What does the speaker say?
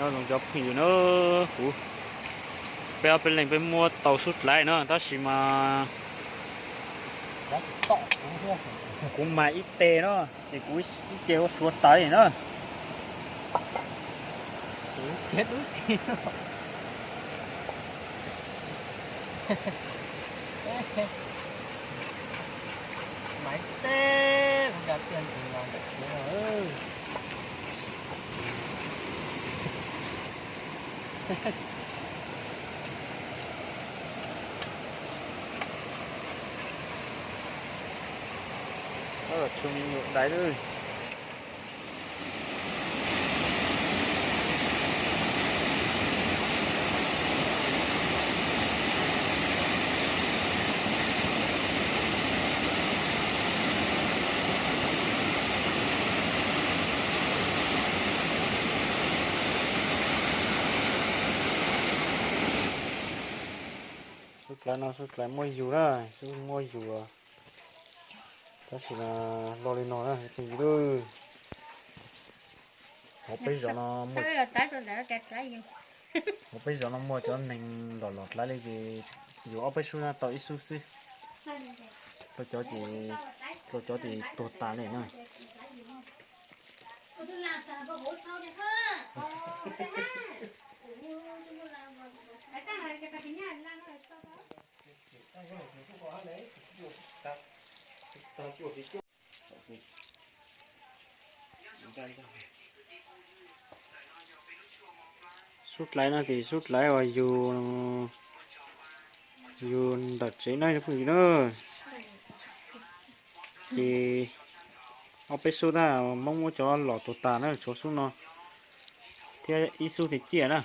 Zoo cov phooj ywg na, kuv peb ob peb leeg peb muab tau xub dlaiv na, tab sis mas kuv mas ib teg no, ces kuv ib ce ua suav tas li na. Maiv teb kuv cov tiag ntawm no. Los tsum me nyuam dais lawm. Xub dlaiv no xub dlaiv muaj yus na, xub muaj yus. Tab sis mas loj li no na, phooj ywg. Hauv peb zos no, hauv peb zos no muaj cov neeg los los dlaiv li ces yus ob peb xub na tau ib xub xwb. Tau cov ces, tau cov ces tuag tas li na. Xub dlaiv no ces xub dlaiv uas yus, yus ntawm tsev na cov phooj ywg na. Ces ob peb xub tab Hmoob muab cov los tuag tas na, tshuav xub no thiab ib xub tiag ciaj na.